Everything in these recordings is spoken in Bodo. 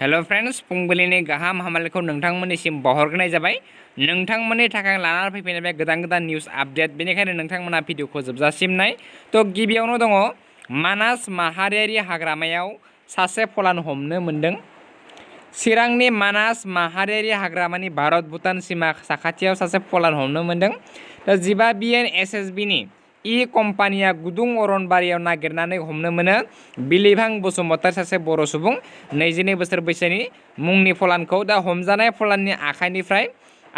हेलो फ्रेंड्स, फुंबिलिनि गाहाम हामलायनायखौ नोंथांमोननिसिम बावहरग्रोनाय जाबाय। नोंथांमोननि थाखाय लानानै फैफिननाय बे गोदान निउस आपडेट, बेनिखायनो नोंथांमोना भिडिअखौ जोबजासिम नाय। तो गिबियावनो दङ मानास माहारियारि हाग्रामायाव सासे फलान हमनो मोनदों। चिरांनि मानास माहारियारि हाग्रामानि भारत भुटान सीमा साखाथियाव सासे फलान हमनो मोनदों। दा 15 BN SSB नि कम्पानिया गुदुं अरनबारियाव नागिरनानै हमनो मोनो बिलिभां बसुमतारी सासे बर' सुबुं 22 बोसोर बैसोनि मुंनि फलानखौ। दा हमजानाय फलाननि आखाइनिफ्राय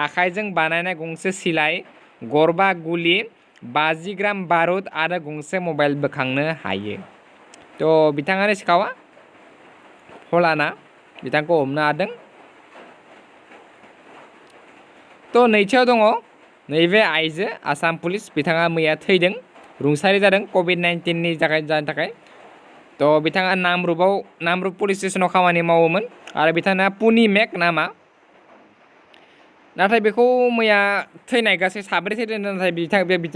आखाइजों बानायनाय गंसे सिलाइ, गरबा गुलि, 50 ग्राम बारुद आरो गंसे मबाइल बोखांनो हायो। तो बिथाङानो सिखावा फलाना बिथांखौ हमनो हादों। तो नैथियाव दङ नैबे आइजो आसाम पुलिस, बिथाङा मैया थैदों, रुंसारि जादों COVID-19 नि जानो थाखाय। तो बिथाङा नामरुप पुलिस स्टेशनाव खामानि मावोमोन आरो बिथाङा पुनि मेक नामा। नाथाय बेखौ मैया थैनाय गासै 4 थैदों, नाथाय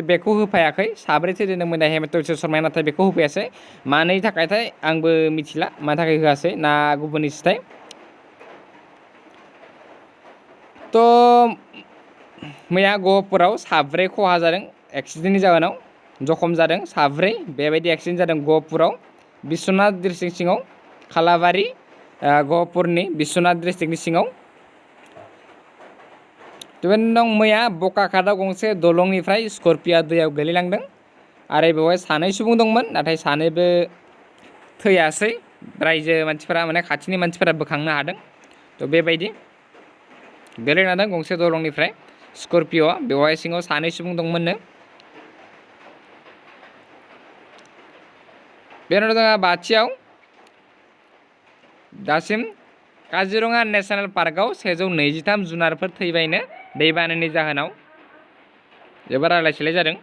बेखौ होफायाखै। 4 थैदों मैया हेमन्त शर्माया, नाथाय बेखौ होफायासै। मानि थाखायथाय आंबो मिथिला, मानि थाखाय होआसै ना गुबुननि सिथाय। तो मैया गहपुराव 4 खहा जादों एक्सिडेन्टनि जाहोनाव, जखम जादों 4। बेबायदि एक्सिडेन्ट जादों गहपुराव, बिश्वनाथ डिस्ट्रिक्ट सिङाव, खालाबारि गहपुरनि बिश्वनाथ डिस्ट्रिक्टनि सिङाव। बेबायदिनो दं मैया बकाखाटाव गंसे दलंनिफ्राय स्कर्पिया दैयाव गोलैलांदों आरो बेवहाय 2 सुबुं दंमोन, नाथाय 2बो थैयासै। रायजो मानसिफोरा माने खाथिनि मानसिफोरा बोखांनो हादों। तो बेबायदि गोलैलांदों गंसे दलंनिफ्राय स्कर्पिय'आ, बेवहाय सिङाव 2 सुबुं दंमोननो। बेनि उनाव जोंहा बाथियाव दासिम काजिरङा नेशनेल पार्कआव 123 जुनारफोर थैबायनो दैबानानि जाहोनाव, जोबोर रायलाय सिलाय जादों।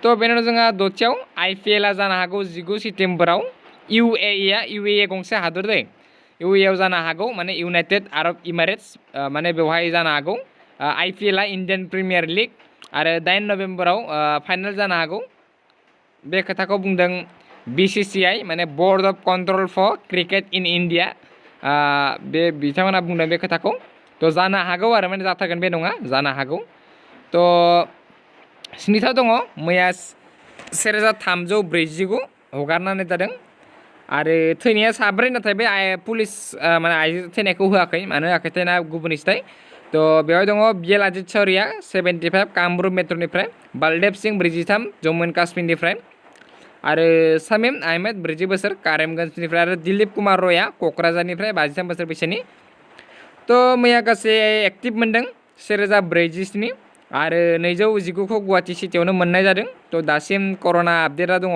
तो बेनि उनाव जोंहा दथियाव IPL जानो हागौ 19 सेप्तेम्बराव। UAE गंसे हादर दै, UAE जानो हागौ, माने इउनाइटेड आरब इमारेट्स, माने बेवहाय जानो हागौ IPL इन्डियान प्रिमियार लिग आरो 8 नभेम्बराव फाइनाल जानो हागौ। बे खोथाखौ बुंदों BCCI, माने board of control for cricket in India. बे बिथांमोना बुंदों बे खोथाखौ। तो जानो हागौ आरो, माने जाथारगोन बे नङा, जानो हागौ। तो 7थाव दङ मैया 1349 हगारनानै जादों आरो थैनाया 4, नाथाय बे पुलिस माने आइजो थैनायखौ होआखै, मानो होआखैथाय ना गुबुननि सिथाय। तो बेवहाय दङ बिएल अजित शौरिया 75 कामरुप मेट्र'निफ्राय, बलदेब सिंह 43 जम्मु एन्ड काश्मीरनिफ्राय आरो शामिम आहमेद 40 बोसोर कारेमगन्जनिफ्राय आरो दिलीप कुमार रयआ क'क्राझारनिफ्राय 53 बोसोर बैसोनि। तो मैया गासै एक्टिभ मोनदों 1047 आरो 219खौ गुवाहाटि सिटियावनो मोननाय जादों। तो दासिम कर'ना आपडेटआ दङ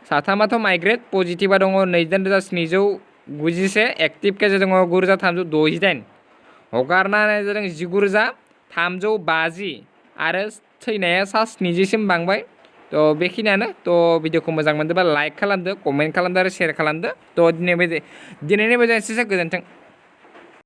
3आथ' माइग्रेट, पजिटिभा दङ 2791, एक्टिभ केस दङ 9368, हगारनानै जादों 19350 आरो थैनाया 70 बांबाय। तो बेखिनियानो। तो भिडिअखौ मोजां मोनदोंबा लाइक खालामदो, कमेन्ट खालामदो आरो शेयार खालामदो। तो दिनैनि बायदि एसेसो गोजोन्थों।